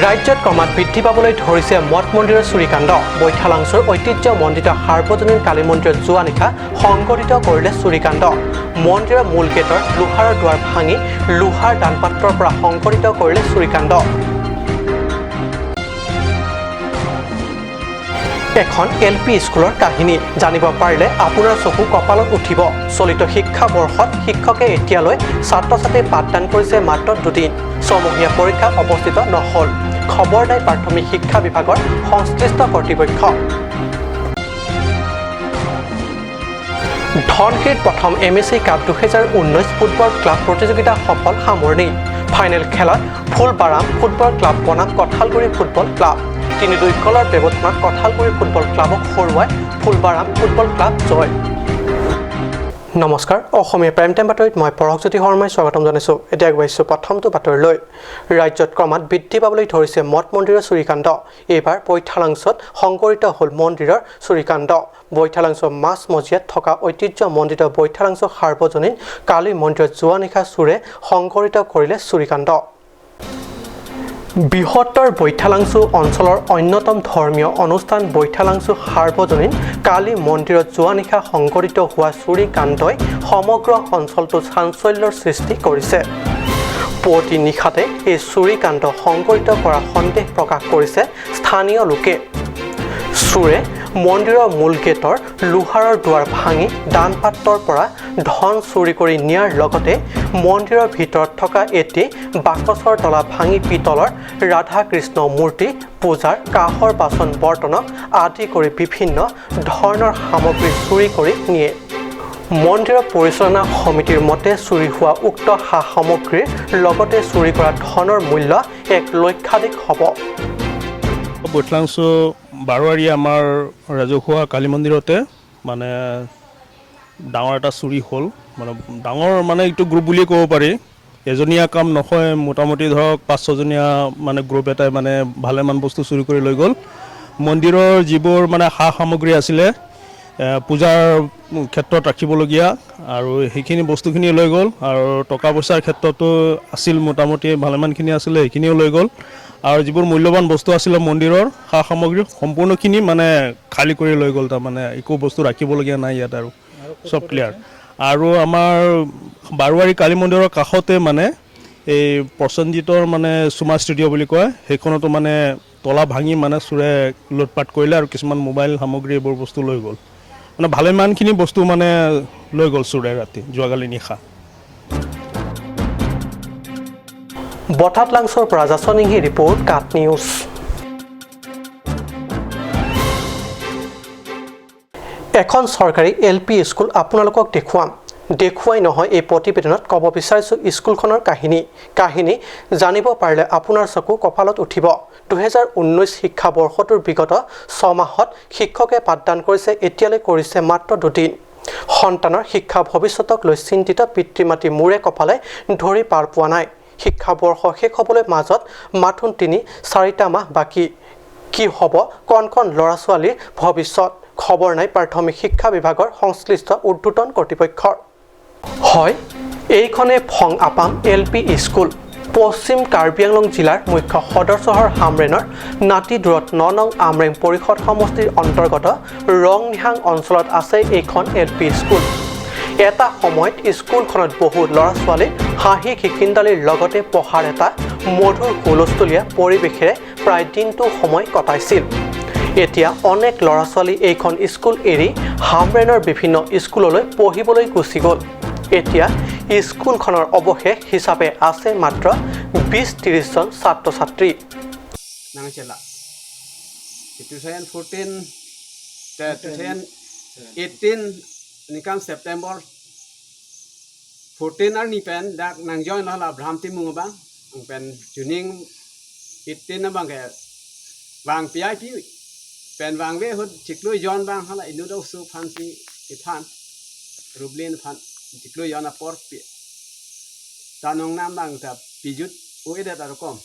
ৰাজ্যত ক্ৰমাৎ বৃদ্ধি পাবলৈ ধৰিছে মঠ মন্দিৰৰ চুৰিকাণ্ড। বৈঠালাংছুৰ ঐতিহ্যমণ্ডিত সাৰ্বজনীন কালী মন্দিৰত যোৱা নিশা সংঘটিত কৰিলে চুৰিকাণ্ড। মন্দিৰৰ মূল গেটৰ লোহাৰৰ দুৱাৰ ভাঙি লোহাৰ দানপাত্ৰৰ পৰা সংঘটিত কৰিলে চুৰিকাণ্ড। এখন এল পি স্কুলৰ কাহিনী জানিব পাৰিলে আপোনাৰ চকু কপালত উঠিব। চলিত শিক্ষাবৰ্ষত শিক্ষকে এতিয়ালৈ ছাত্ৰ ছাত্ৰী পাঠদান কৰিছে মাত্ৰ দুদিন। ছমহীয়া পৰীক্ষা অৱস্থিত নহ'ল, খবৰ নাই প্ৰাথমিক শিক্ষা বিভাগৰ সংশ্লিষ্ট কৰ্তৃপক্ষ। ধনশিৰিত প্ৰথম M A C cup 2019 football club প্ৰতিযোগিতা সফল সামৰণি। ফাইনেল খেলত ফুলবাৰাম ফুটবল ক্লাব বনাম কঁঠালগুৰি ফুটবল ক্লাব। 3-2 গলৰ ব্যৱধানত কঁঠালগুৰি ফুটবল ক্লাবক হৰুৱাই ফুলবাৰাম ফুটবল ক্লাব জয়। নমস্কাৰ, অসমীয়া প্ৰাইম টাইম বাতৰিত মই পৰশজ্যোতি শৰ্মাই স্বাগতম জনাইছোঁ। এতিয়া আগবাঢ়িছোঁ প্ৰথমটো বাতৰিলৈ। ৰাজ্যত ক্ৰমাৎ বৃদ্ধি পাবলৈ ধৰিছে মঠ মন্দিৰৰ চুৰিকাণ্ড। এইবাৰ বৈঠালাংছত সংঘটিত হ'ল মন্দিৰৰ চুৰিকাণ্ড। বৈঠালাংছৰ মাজমজিয়াত থকা ঐতিহ্যমণ্ডিত বৈঠালাংছ সাৰ্বজনীন কালী মন্দিৰত যোৱা নিশা চোৰে সংঘটিত কৰিলে চুৰিকাণ্ড। বৃহত্তৰ বৈঠালাংছু অঞ্চলৰ অন্যতম ধৰ্মীয় অনুষ্ঠান বৈঠালাংছু সাৰ্বজনীন কালী মন্দিৰত যোৱা নিশা সংঘটিত হোৱা চুৰিকাণ্ডই সমগ্ৰ অঞ্চলটোত চাঞ্চল্যৰ সৃষ্টি কৰিছে। পুৱতি নিশাতে এই চুৰিকাণ্ড সংঘটিত কৰাৰ সন্দেহ প্ৰকাশ কৰিছে স্থানীয় লোকে। চোৰে মন্দিৰৰ মূল গেটৰ লোহাৰৰ দুৱাৰ ভাঙি দানপাত্ৰৰ পৰা ধন চুৰি কৰি নিয়াৰ লগতে মন্দিৰৰ ভিতৰত থকা এটি বাকচৰ তলা ভাঙি পিতলৰ ৰাধা কৃষ্ণ মূৰ্তি, পূজাৰ কাঁহৰ বাচন বৰ্তনক আদি কৰি বিভিন্ন ধৰণৰ সামগ্ৰী চুৰি কৰি নিয়ে। মন্দিৰৰ পৰিচালনা সমিতিৰ মতে চুৰি হোৱা উক্ত সা সামগ্ৰীৰ লগতে চুৰি কৰা ধনৰ মূল্য 1 লক্ষাধিক হ'ব। বৈঠলাংছু বাৰোৱাৰী আমাৰ ৰাজহুৱা কালী মন্দিৰতে মানে ডাঙৰ এটা চুৰি হ'ল। মানে ডাঙৰ মানে এইটো গ্ৰুপ বুলিয়ে ক'ব পাৰি, এজনীয়া কাম নহয়, মোটামুটি ধৰক 5-6জনীয়া মানে গ্ৰুপ এটাই মানে ভালেমান বস্তু চুৰি কৰি লৈ গ'ল। মন্দিৰৰ যিবোৰ মানে সা সামগ্ৰী আছিলে পূজাৰ ক্ষেত্ৰত ৰাখিবলগীয়া আৰু সেইখিনি বস্তুখিনি লৈ গ'ল। আৰু টকা পইচাৰ ক্ষেত্ৰতো আছিল মোটামুটি ভালেমানখিনি আছিলে, সেইখিনিও লৈ গ'ল। আৰু যিবোৰ মূল্যৱান বস্তু আছিলে মন্দিৰৰ সা সামগ্ৰী সম্পূৰ্ণখিনি মানে খালী কৰি লৈ গ'ল। তাৰমানে একো বস্তু ৰাখিবলগীয়া নাই ইয়াত, আৰু চব ক্লিয়াৰ। আৰু আমাৰ বাৰোৱাৰী কালী মন্দিৰৰ কাষতে মানে এই প্ৰসেনজিতৰ মানে চুমা ষ্টুডিঅ' বুলি কয়, সেইখনতো মানে তলা ভাঙি মানে চোৰে লুটপাত কৰিলে আৰু কিছুমান মোবাইল সামগ্ৰী এইবোৰ বস্তু লৈ গ'ল। মানে ভালেমানখিনি বস্তু মানে লৈ গ'ল চোৰে ৰাতি যোৱাকালি নিশা। বঠাতলাংছৰ পৰা জাচনিংহি ৰিপৰ্ট, কাট নিউজ। এখন চৰকাৰী এল পি স্কুল আপোনালোকক দেখুৱাম, দেখুৱাই নহয় এই প্ৰতিবেদনত ক'ব বিচাৰিছোঁ স্কুলখনৰ কাহিনী। কাহিনী জানিব পাৰিলে আপোনাৰ চকু কপালত উঠিব। 2019 শিক্ষাবৰ্ষটোৰ বিগত ছমাহত শিক্ষকে পাঠদান কৰিছে, এতিয়ালৈ কৰিছে মাত্ৰ দুদিন। সন্তানৰ শিক্ষা ভৱিষ্যতক লৈ চিন্তিত পিতৃ মাতৃ মূৰে কপালে ধৰি পাৰ পোৱা নাই। শিক্ষাবৰ্ষ শেষ হ'বলৈ মাজত মাথোন 3-4টা মাহ বাকী। কি হ'ব কণ কণ ল'ৰা ছোৱালীৰ ভৱিষ্যত, খবৰ নাই প্ৰাথমিক শিক্ষা বিভাগৰ সংশ্লিষ্ট ঊৰ্ধ্বতন কৰ্তৃপক্ষৰ। হয়, এইখনে ফং আপাম এল পি স্কুল, পশ্চিম কাৰ্বি আংলং জিলাৰ মুখ্য সদৰ চহৰ হামৰেনৰ নাতি দূৰত ন নং আমৰেং পৰিষদ সমষ্টিৰ অন্তৰ্গত ৰংনিহাং অঞ্চলত আছে এইখন এল পি স্কুল। এটা সময়ত স্কুলখনত বহু ল'ৰা ছোৱালী হাঁহি খিকিন্দালিৰ লগতে পঢ়াৰ এটা মধুৰ হুলস্থুলীয়া পৰিৱেশেৰে প্ৰায় দিনটো সময় কটাইছিল। এতিয়া অনেক ল'ৰা ছোৱালী এইখন স্কুল এৰি হামৰেনৰ বিভিন্ন স্কুললৈ পঢ়িবলৈ গুচি গ'ল। এতিয়া স্কুলখনৰ অৱশেষ হিচাপে আছে মাত্ৰ 20-30জন ছাত্ৰ ছাত্ৰী। 2014 2018 September 14 ar ni pen dak nang join la Abraham Timung bang pen juning 18 na bang ke bang PIP pen bang ve hut chiklui jon bang hala inu do su phan si ki phan rublin phan chiklui jon a por pi ta nong nam bang ta pijut u ide ta kom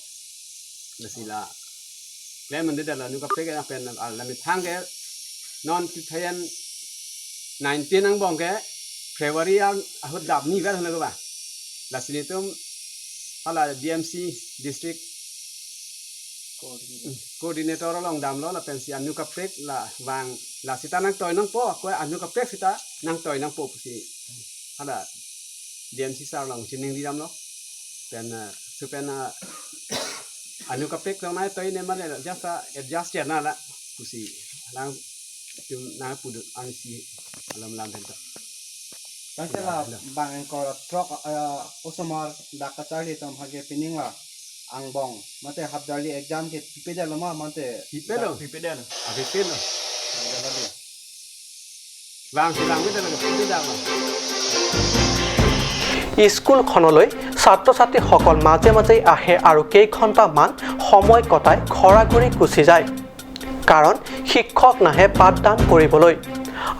la sila le man de la nu ka pe ke pen al la mi thang ke non ti thayan 19 ang bong ke February ang ahud dap ni ver hna ba la sinitum hala DMC district Coordinator long dam lo la pen si anu ka prek la wang la sita nang toy nang po ko anu ka prek sita nang toy nang po si hala DMC sar long chining di dam lo pen su pen anu ka prek long nai toy ne ma le just adjust ya na la pusi lang tum na pu ang si alam lam pen ta Tangkela bang engkor truck osomar daka charli tom hage piningla angbong mate habdali exam ke pipedal ma mate pipedal pipedal apipedal bang silang bedal pipedal স্কুলখনলৈ ছাত্ৰ ছাত্ৰীসকল মাজে মাজে আহে আৰু কেইঘণ্টামান সময় কটাই ঘৰাঘৰি গুচি যায়, কাৰণ শিক্ষক নাহে পাঠদান কৰিবলৈ।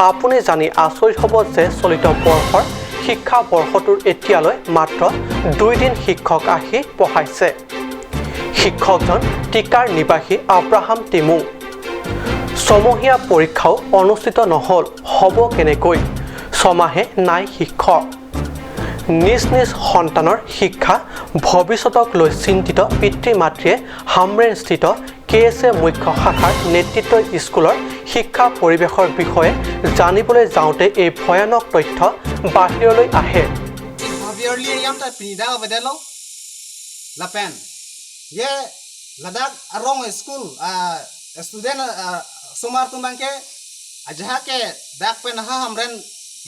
আপুনি জানি আচৰিত হ'ব যে চলিত বৰ্ষৰ শিক্ষাবৰ্ষটোৰ এতিয়ালৈ মাত্ৰ 2 দিন শিক্ষক আহি পঢ়াইছে। শিক্ষকজন টিকাৰ নিবাসী আব্ৰাহাম টিমু। ছমহীয়া পৰীক্ষাও অনুষ্ঠিত নহ'ল, হ'ব কেনেকৈ? ছমাহে নাই শিক্ষক। নিজ নিজ সন্তানৰ শিক্ষা ভৱিষ্যতক লৈ চিন্তিত পিতৃ মাতৃয়ে হামৰেণস্থিত কে এছ এ মুখ্য শাখাৰ নেতৃত্ব স্কুলৰ শিক্ষা পৰিৱেশৰ বিষয়ে জানিবলৈ যাওঁতে এই ভয়ানক তথ্য বাহিৰলৈ আহে।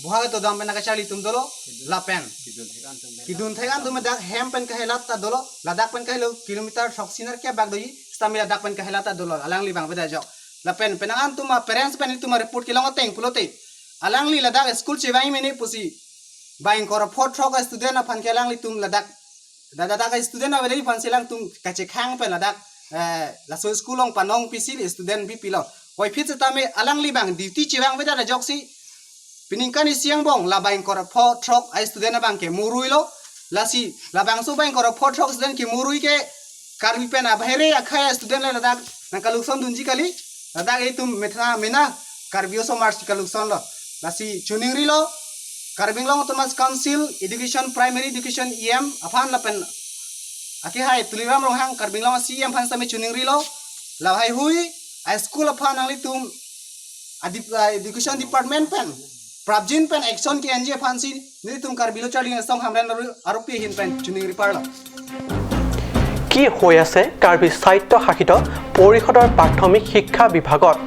Buha to dam pena kachali tum dolo lapen kidun thaigan tum dak hem pen kahela ta dolo ladak pen kahelo kilometer soksinar ke bag doi stamila dak pen kahela ta dolo alang li bang beda jok lapen penangan tum parents pen tum report kilong teng pulote alang li ladak school chewai mene pusi baing kor phot thok student afan ke alang li tum ladak dada dak student avele phan selang tum kache khang pen ladak la so school ong panong pisi student bi pilo koi phit tame alang li bang duty chewang beda jok si Piningkan siang bong la bang kor pho trok ai student bang ke murui lo la si la bang su bang kor pho trok student ke murui ke karbi pen abhere akhaya student la dak na kalukson dunji kali ladak ei tum methna mena karbio so mars kalukson lo la si chuning ri lo karbing long autonomous council education primary education em afan la pen ake hai tuliram rong hang karbing long cm phan same chuning ri lo la hai hui ai school afan ang li tum education department pen Prabjin pen action ke NG fancy ni tum karbilo charling song hamran aropi hin pen chuning riparla কি হৈ আছে কাৰ্বি স্বায়ত্ত শাসিত পৰিষদৰ প্ৰাথমিক শিক্ষা বিভাগত?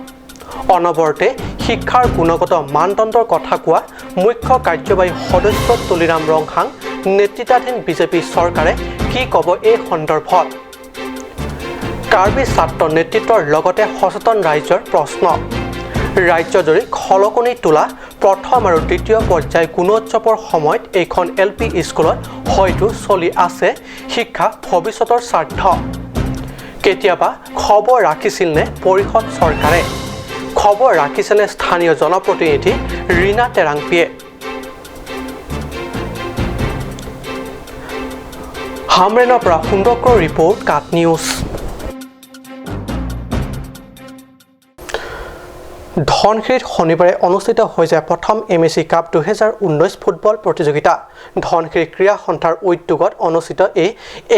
অনবৰতে শিক্ষাৰ গুণগত মানদণ্ডৰ কথা কোৱা মুখ্য কাৰ্যবাহী সদস্য তুলিৰাম ৰংহাং নেতৃত্বাধীন বিজেপি চৰকাৰে কি ক'ব এই সন্দৰ্ভত? কাৰ্বি ছাত্ৰ নেতৃত্বৰ লগতে সচেতন ৰাইজৰ প্ৰশ্ন। ৰাজ্যজুৰি খলকনি তোলা প্ৰথম আৰু দ্বিতীয় পৰ্যায় গুণোৎসৱৰ সময়ত এইখন এল পি স্কুলত হয়তো চলি আছে শিক্ষা ভৱিষ্যতৰ স্বাৰ্থ। কেতিয়াবা খবৰ ৰাখিছিলনে পৰিষদ চৰকাৰে? খবৰ ৰাখিছেনে স্থানীয় জনপ্ৰতিনিধি ৰীণা তেৰাংপিয়ে? হামৰেনৰ পৰা সুন্দৰকৰ ৰিপৰ্ট, কাট নিউজ। ধনশিৰিত শনিবাৰে অনুষ্ঠিত হৈ যায় প্ৰথম M A C cup 2019 football প্ৰতিযোগিতা। ধনশিৰি ক্ৰীড়া সন্থাৰ উদ্যোগত অনুষ্ঠিত এই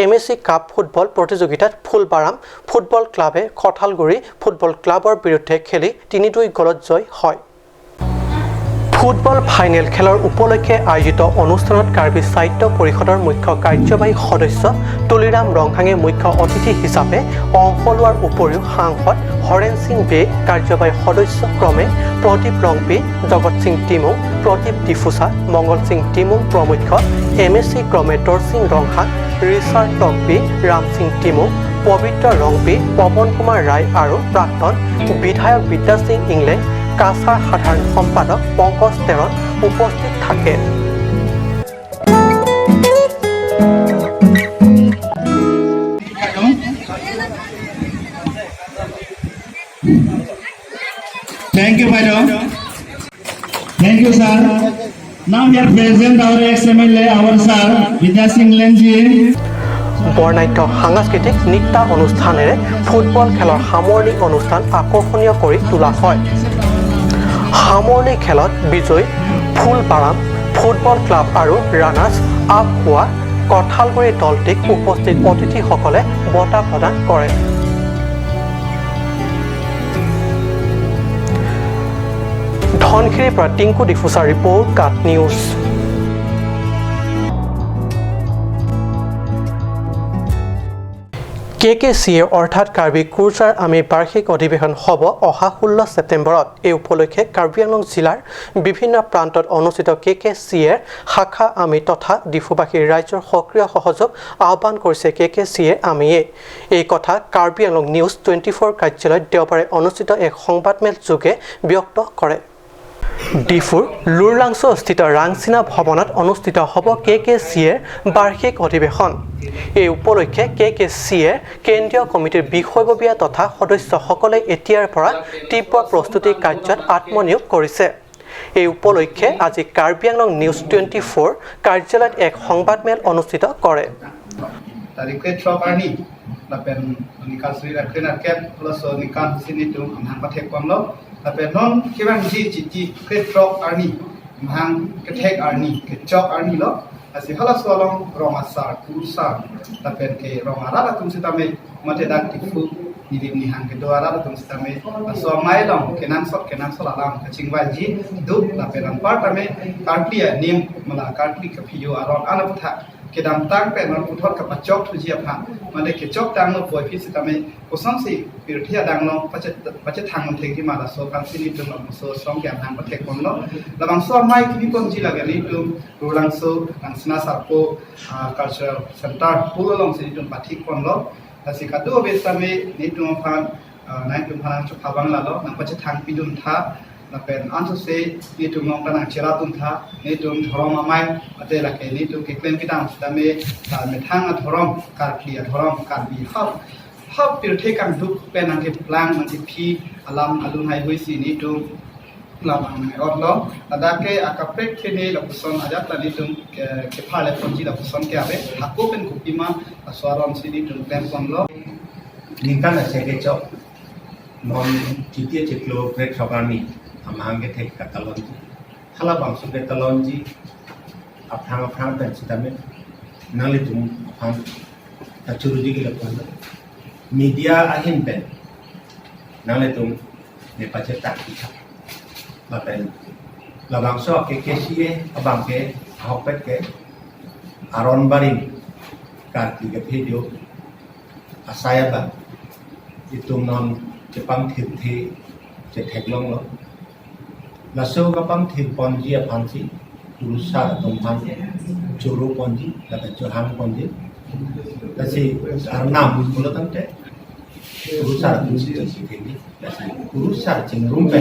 M A C cup football প্ৰতিযোগিতাত ফুলবাৰাম ফুটবল ক্লাবে কঁঠালগুৰি ফুটবল ক্লাবৰ বিৰুদ্ধে খেলি 3-2 গ'লত জয় হয়। ফুটবল ফাইনেল খেলৰ উপলক্ষে আয়োজিত অনুষ্ঠানত কাৰ্বি সাহিত্য পৰিষদৰ মুখ্য কাৰ্যবাহী সদস্য তুলিৰাম ৰংহাঙে মুখ্য অতিথি হিচাপে অংশ লোৱাৰ উপৰিও সাংসদ হৰেণ সিং বে, কাৰ্যবাহী সদস্য ক্ৰমে প্ৰদীপ ৰংপি, জগত সিং টিমুং, প্ৰদীপ ডিফুচা, মংগল সিং টিমুং প্ৰমুখ্য এম এ চি ক্ৰমে দৰসিং ৰংহাং, ৰিচাৰ্ড ৰংপি, ৰাম সিং টিমুং, পবিত্ৰ ৰংপি, পৱন কুমাৰ ৰায় আৰু প্ৰাক্তন বিধায়ক বিদ্যা সিং ইংলেণ্ড, কাছাৰ সাধাৰণ সম্পাদক পংকজ তেৰণ উপস্থিত থাকে। Thank you, madam. Thank you, sir. Now here present our ex-MLA, our sir, Vidya Singh Lenji. বৰ্ণাঢ্য সাংস্কৃতিক নৃত্য অনুষ্ঠানেৰে ফুটবল খেলৰ সামৰণি অনুষ্ঠান আকৰ্ষণীয় কৰি তোলা হয়। সামৰণি খেলত বিজয়ী ফুলবাৰাম ফুটবল ক্লাব আৰু ৰানাৰ্ছ আপ হোৱা কঁঠালগুৰি দলটিক উপস্থিত অতিথিসকলে বঁটা প্ৰদান কৰে। ধনশিৰিৰ পৰা টিংকু ডিফুচাৰ ৰিপৰ্ট, কাট নিউজ। কেকেচিএ অৰ্থাৎ কাৰ্বি কুৰ্চাৰ আমি বাৰ্ষিক অধিৱেশন হ'ব অহা 16 ছেপ্টেম্বৰত। এই উপলক্ষে কাৰ্বি আংলং জিলাৰ বিভিন্ন প্ৰান্তত অনুষ্ঠিত কেকেচিএৰ শাখা আমি তথা ডিফুবাসী ৰাইজৰ সক্ৰিয় সহযোগ আহ্বান কৰিছে কেকেচিএ আমিয়ে। এই কথা কাৰ্বি আংলং নিউজ 24 কাৰ্যালয়ত দেওবাৰে অনুষ্ঠিত এক সংবাদমেল যোগে ব্যক্ত কৰে। ডিফুৰ লুৰলাংছস্থিত ৰাংচিনা ভৱনত অনুষ্ঠিত হ'ব কেকেচিএৰ বাৰ্ষিক অধিৱেশন। এই উপলক্ষে কেকেচিএৰ কেন্দ্ৰীয় কমিটিৰ বিষয়ববীয়া তথা সদস্যসকলে এতিয়াৰ পৰা তীব্ৰ প্ৰস্তুতি কাৰ্যত আত্মনিয়োগ কৰিছে। এই উপলক্ষে আজি কাৰ্বি আংলং নিউজ 24 কাৰ্যালয়ত এক সংবাদমেল অনুষ্ঠিত কৰে। Tapi non kiban ji ji ketrok arni mhang ketek arni kechok arni lo asi hala solong rong asar kursa tapi ke rong ara tum sitame mate dak tifu nidim ni hang ke doara tum sitame so mai long kenan sot alam kachingwa ji du tapi ran par tame kartlia nim mala kartli ka phiyo aron ana putha ke dam tang pe non puthot ka pachok thu ji apha mate ke chok tang no poi phi sitame kosam si pirthia dang no pache pache thang mon thek ma la so kan sini tum so song kya thang pathek kon lo labang so mai ki kon ji la ni tum rolang so angsna sarpo cultural center pulolong sini tum pathik kon lo la sikadu obesame ni tum phan nai tum phan chu phabang la lo nang pache thang pidun tha lapen anso se ni tum nong tanang chera tum tha ni tum thorom amai ate la ke ni tum ke klem kitang sitame ta me thang a thorom kar khlia thorom kar bi hap hap pir the kang duk pen ang ke plang ang ke phi alam alun hai hoi si ni tum labang ngai ot lo adake akaprek khene la puson ajat la ni tum ke phale ponji la puson ke ave hako pen kupima aswaron si ni tum klem pon lo nikan ase ke chok non chitie chiklo prek sokarni amhange thek katalonji hala bangsu katalonji aphang aphang pen sitame nali tum aphang tachuruji ki lapon media ahin pen nali tum ne pache tak kicha la pen la bangso ke kesie abang ke ahopet ke aron barin karti ke video asaya ba itum non jepang thip thi che theklong lo laso kapam thip ponji aphansi rusa tongphan churu ponji la chohang ponji tasi arnam mulo tante rusa tunsi si thengni lasi rusa ching rumpe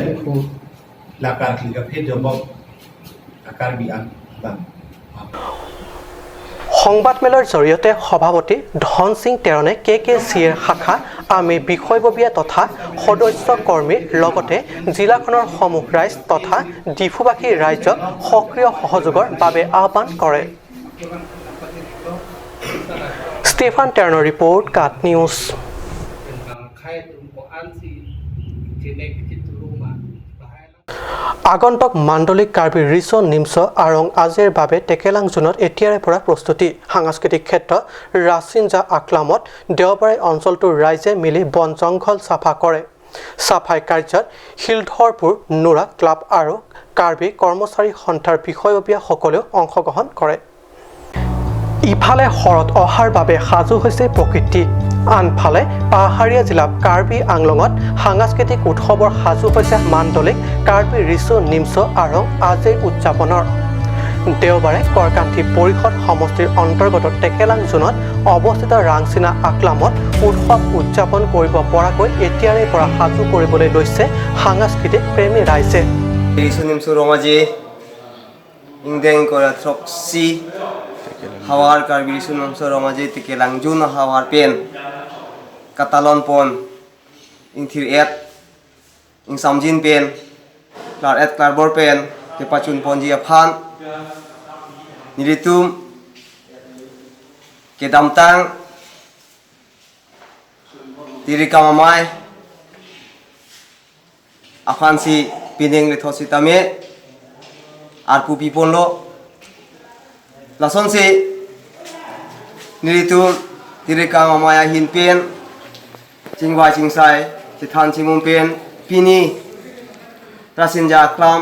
la kar khli ka phe job akar bi an bang. সংবাদমেলৰ জৰিয়তে সভাপতি ধন সিং তেৰণে কেকেচিএৰ শাখা আমি বিষয়ববীয়া তথা সদস্য কৰ্মীৰ লগতে জিলাখনৰ সমূহ ৰাইজ তথা ডিফুবাসী ৰাইজক সক্ৰিয় সহযোগৰ বাবে আহ্বান কৰে। ষ্টেফান টেৰণৰ ৰিপৰ্ট, কাট নিউজ। আগন্তুক মাণ্ডলিক কাৰ্বি ৰিচ নিমছ আৰং আজিৰ বাবে টেকেলাং জোনত এতিয়াৰে পৰা প্ৰস্তুতি। সাংস্কৃতিক ক্ষেত্ৰ ৰাচিনজা আকলামত দেওবাৰে অঞ্চলটোৰ ৰাইজে মিলি বন জংঘল চাফা কৰে। চাফাই কাৰ্যত শিলধৰপুৰ নোৰা ক্লাব আৰু কাৰ্বি কৰ্মচাৰী সন্থাৰ বিষয়ববীয়াসকলেও অংশগ্ৰহণ কৰে। ইফালে শৰৎ অহাৰ বাবে সাজু হৈছে প্ৰকৃতি, আনফালে পাহাৰীয়া জিলা কাৰ্বি আংলঙত সাংস্কৃতিক উৎসৱৰ সাজু হৈছে মাণ্ডলিক কাৰ্বি ৰিচু নিমছ আৰং আজিৰ উদযাপনৰ। দেওবাৰে কৰকান্থি পৰিষদ সমষ্টিৰ অন্তৰ্গত টেকেলাং জোনত অৱস্থিত ৰাংচিনা আকলামত উৎসৱ উদযাপন কৰিব পৰাকৈ এতিয়াৰে পৰা সাজু কৰিবলৈ লৈছে সাংস্কৃতিক প্ৰেমী ৰাইজে। ৰিচু নিমছু ৰঙাজী ইংডেং কৰা থ্ৰকচি hawar karbi risu nimsu rongaji tekelang jun hawar pen katalon pon ingthir et ing samjin pen klar et klarbor pen te pachun ponji aphan nilitum ke damtang tirikamamai aphan si pineng le thositame ar pupi ponlo lason si nilitum tirikamamai hin pen chingwa chingsai chithan chimum pen pini rasinja aklam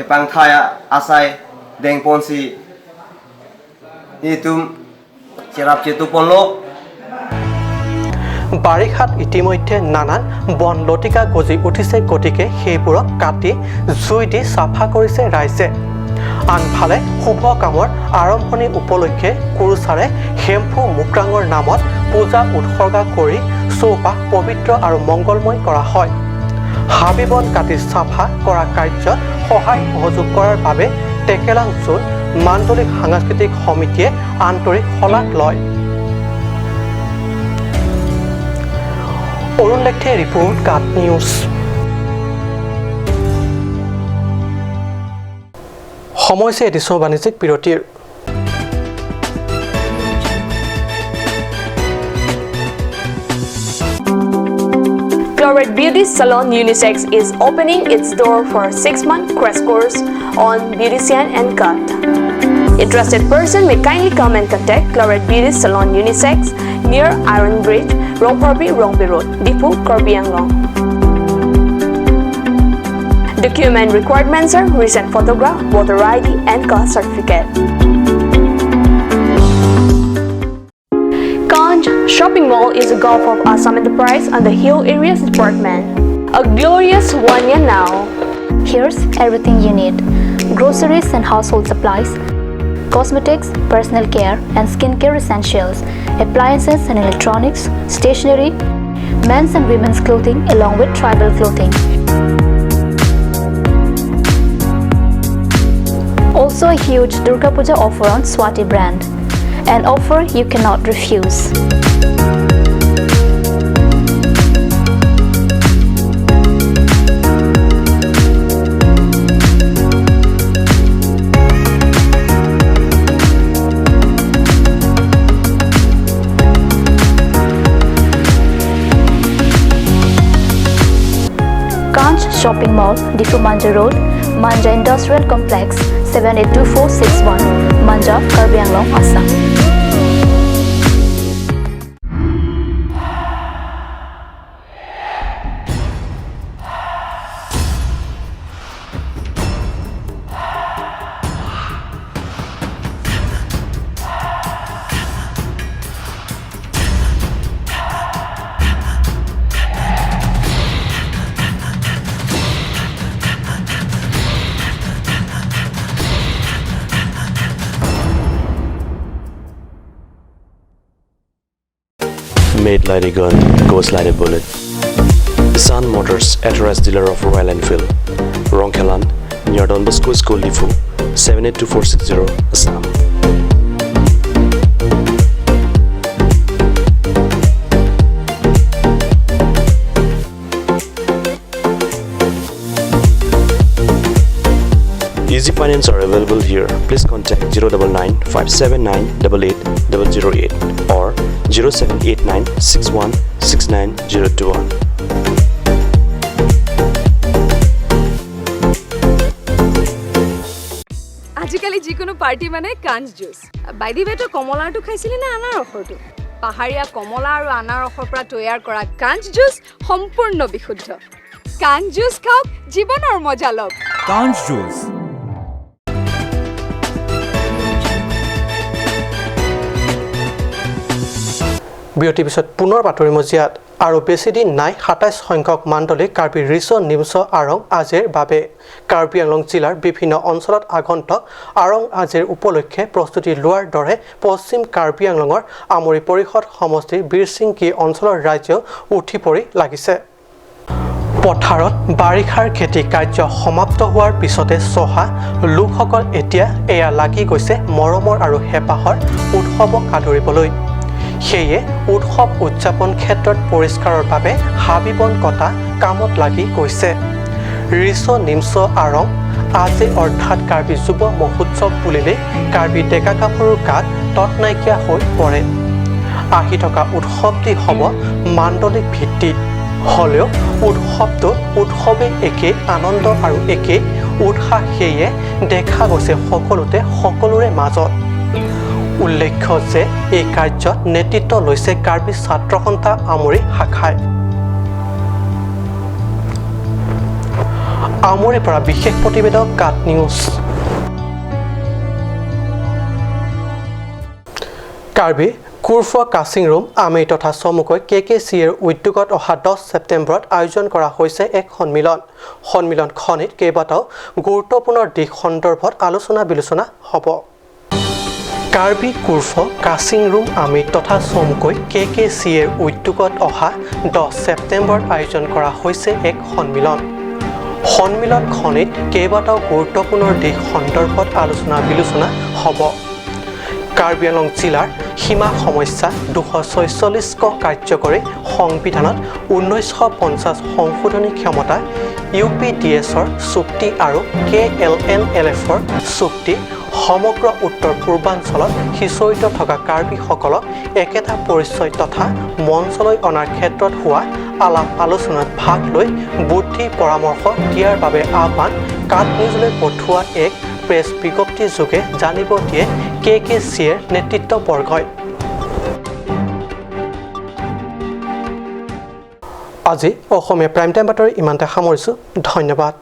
Pang thaya asai deng ponsi itum cherap chetu ponlo. বাৰিষাত ইতিমধ্যে নানান বন লতিকা গজি উঠিছে, গতিকে সেইবোৰক কাটি জুই দি চাফা কৰিছে ৰাইজে। আনফালে শুভ কামৰ আৰম্ভণি উপলক্ষে কুৰুচাৰে হেম্ফু মুকৰাঙৰ নামত পূজা উৎসৰ্গা কৰি চৌপাশ পবিত্ৰ আৰু মংগলময় কৰা হয়। হাবি বন কাটি চাফা কৰা কাৰ্যত সহায় সহযোগ কৰাৰ বাবে টেকেলাং জোন মাণ্ডলিক সাংস্কৃতিক সমিতিয়ে আন্তৰিক শলাগ লয়। অৰুণ লেখে ৰিপৰ্ট, কাট নিউজ। সময় হৈছে এটি বাণিজ্যিক বিৰতিৰ। Chloride Beauty Salon Unisex is opening its door for a 6-month crash course on beautician and cut. Interested person may kindly come and contact Chloride Beauty Salon Unisex near Iron Bridge, Rongparbi, Rongbi Road, Diphu, Karbi Anglong. Document requirements are recent photograph, voter ID and caste certificate. Kanj Shopping Mall is a Gulf of Assam enterprise under Hill Areas Department. A glorious 1 year now. Here's everything you need: groceries and household supplies, cosmetics, personal care and skincare essentials, appliances and electronics, stationery, men's and women's clothing along with tribal clothing. Also a huge Durga Puja offer on Swati brand, an offer you cannot refuse. Kanch Shopping Mall, Diphu Manja Road, Manja Industrial Complex, 782461, Manja, Karbi Anglong, Assam. Made like a gun, goes like a bullet. Sun Motors, authorized dealer of Royal Enfield, Rongkhelan, near Don Bosco School, Diphu, 782460, Assam. Easy finance are available here. Please contact 099 579 88 008 or 0789 61 69 021. আজিকালি যিকোনো party মানে কাঞ্চ juice. By the ৱে, তই কমলাৰটো খাইছিলি নে আনাৰসৰটো? পাহাৰীয়া কমলা আৰু আনাৰসৰ পৰা তৈয়াৰ কৰা কাঞ্চ জুচ সম্পূৰ্ণ বিশুদ্ধ। কাঞ্চ জুচ খাওক, জীৱনৰ মজা লওক। কাঞ্চ জুচ। বিৰতিৰ পিছত পুনৰ বাতৰি মজিয়াত। আৰু বেছি দিন নাই 27 সংখ্যক মাণ্ডলিক কাৰ্বি ৰিচ নিমছ আৰং আজিৰ বাবে। কাৰ্বি আংলং জিলাৰ বিভিন্ন অঞ্চলত আগন্তুক আৰং আজিৰ উপলক্ষে প্ৰস্তুতি লোৱাৰ দৰে পশ্চিম কাৰ্বি আংলঙৰ আমৰি পৰিষদ সমষ্টিৰ বীৰসিংকি অঞ্চলৰ ৰাইজেও উঠি পৰি লাগিছে। পথাৰত বাৰিষাৰ খেতি কাৰ্য সমাপ্ত হোৱাৰ পিছতে চহা লোকসকল এতিয়া এয়া লাগি গৈছে মৰমৰ আৰু হেঁপাহৰ উৎসৱক আদৰিবলৈ। সেয়ে উৎসৱ উদযাপন ক্ষেত্ৰত পৰিষ্কাৰৰ বাবে হাবি বন কটা কামত লাগি গৈছে। ৰিচ নিমছ আৰং আজি অৰ্থাৎ কাৰ্বি যুৱ মহোৎসৱ বুলিলেই কাৰ্বি ডেকা গাভৰুৰ গাত তত নাইকিয়া হৈ পৰে। আহি থকা উৎসৱটি হ'ব মাণ্ডলিক ভিত্তিত হ'লেও উৎসৱটো উৎসৱেই একেই আনন্দ আৰু একেই উৎসাহ সেয়ে দেখা গৈছে সকলোতে সকলোৰে মাজত। উল্লেখ্য যে এই কাৰ্যত নেতৃত্ব লৈছে কাৰ্বি ছাত্ৰ সন্থা আমৰি শাখাই। আমৰিৰ পৰা বিশেষ প্ৰতিবেদক কাট নিউজ। কাৰ্বি কুৰফুৱা কাছিং ৰুম আমেই তথা চমুকৈ কে কে চি এৰ উদ্যোগত অহা 10 ছেপ্টেম্বৰত আয়োজন কৰা হৈছে এক সন্মিলন। সন্মিলনখনিত কেইবাটাও গুৰুত্বপূৰ্ণ দিশ সন্দৰ্ভত আলোচনা বিলোচনা হ'ব। কাৰ্বি কুৰ্ফ কাছিং ৰুম আমেই তথা চমুকৈ কে কে চি এৰ উদ্যোগত অহা 10 ছেপ্টেম্বৰত আয়োজন কৰা হৈছে এক সন্মিলন। সন্মিলনখনিত কেইবাটাও গুৰুত্বপূৰ্ণ দিশ সন্দৰ্ভত আলোচনা বিলোচনা হ'ব। কাৰ্বি আংলং জিলাৰ সীমা সমস্যা 246 ক কাৰ্যকৰী সংবিধানত 1950 সংশোধনী ক্ষমতা, ইউ পি ডি এছৰ চুক্তি আৰু কে এল এন এল এফৰ চুক্তি, সমগ্ৰ উত্তৰ পূৰ্বাঞ্চলত সিঁচৰিত থকা কাৰ্বিসকলক একেটা পৰিচয় তথা মঞ্চলৈ অনাৰ ক্ষেত্ৰত হোৱা আলাপ আলোচনাত ভাগ লৈ বুদ্ধি পৰামৰ্শ দিয়াৰ বাবে আহ্বান কাট নিউজলৈ পঠোৱা এক প্ৰেছ বিজ্ঞপ্তিযোগে জানিব দিয়ে কে কে চি এৰ নেতৃত্ববৰ্গই। আজি অসমীয়া প্ৰাইম টাইম বাতৰি ইমানতে সামৰিছোঁ। ধন্যবাদ।